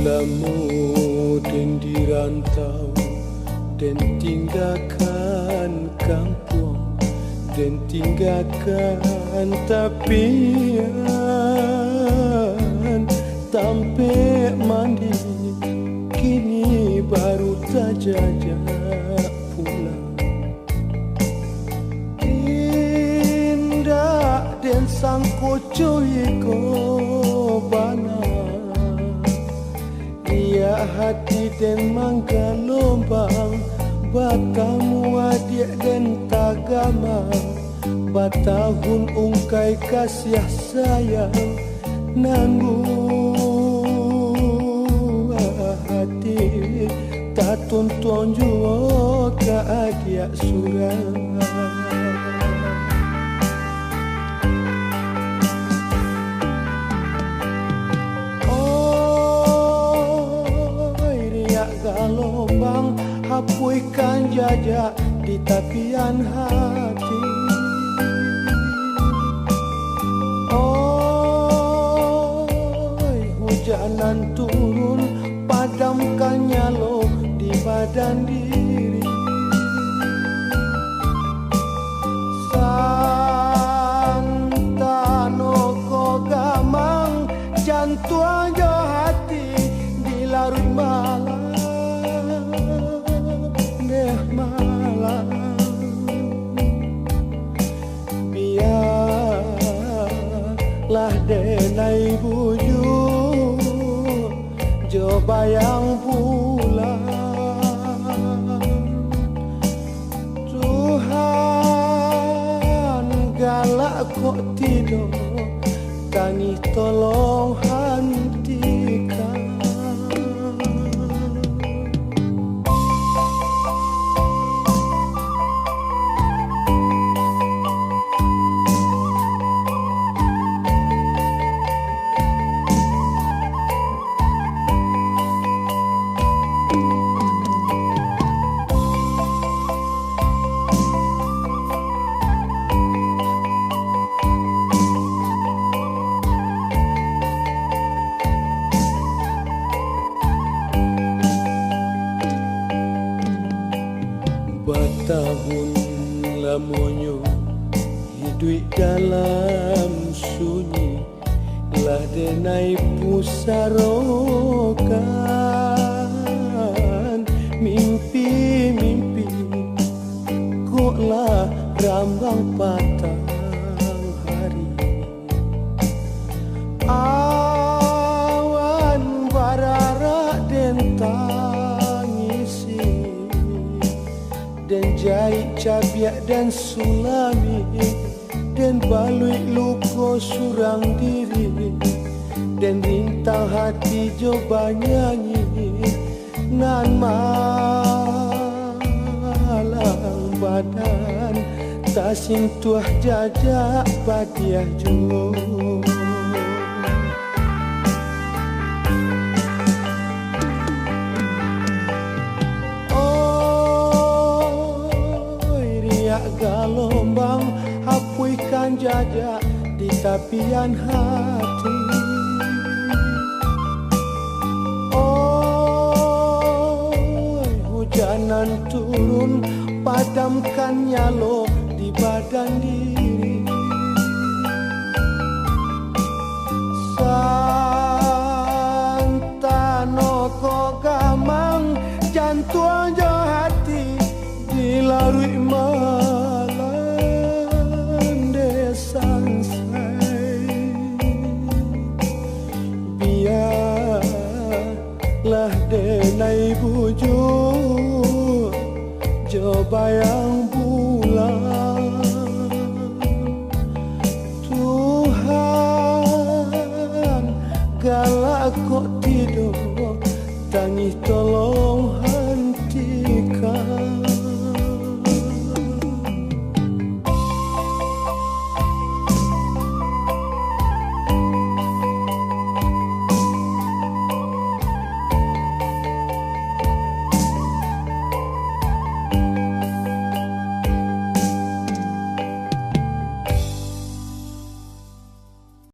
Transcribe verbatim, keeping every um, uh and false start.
Lamo den di rantau, den tinggakan kampuang, den tinggakan tapian, tampek mandi, kini baru tajajak pulang. Indak den sangko cuy ko bana. Riak hati den manggalombang, batamu adiak den tagamang, batahun ungkai kasiah sayang, nan buah hati tatuntuang juo ka adiak surang. Oi, riak galombang, hapuihkan jajak di tapian hati. Oi, hujan nan turun, padamkan nyalo di badan diri. Santano ko gamang, jantuang jo hati di laruik malam, deh malam. Bialah denai bujua jo bayang bulan. Tuhan, galak kok tido, tangih tolong hantikan. Batahun lamonyo iduik dalam sunyi, lah denai pusarokan mimpi-mimpi, kok lah rambang patang hari. Awan bararak den tangisi, den jaik cabiak den sulami, den baluik luko surang diri, den rintang hati jo banyanyi. Nan malang badan, tasintuah jajak padiah juo. Oi, riak galombang, hapuihkan jajak di tapian hati. Oi, hujan nan turun, padamkan nyalo di badan diri.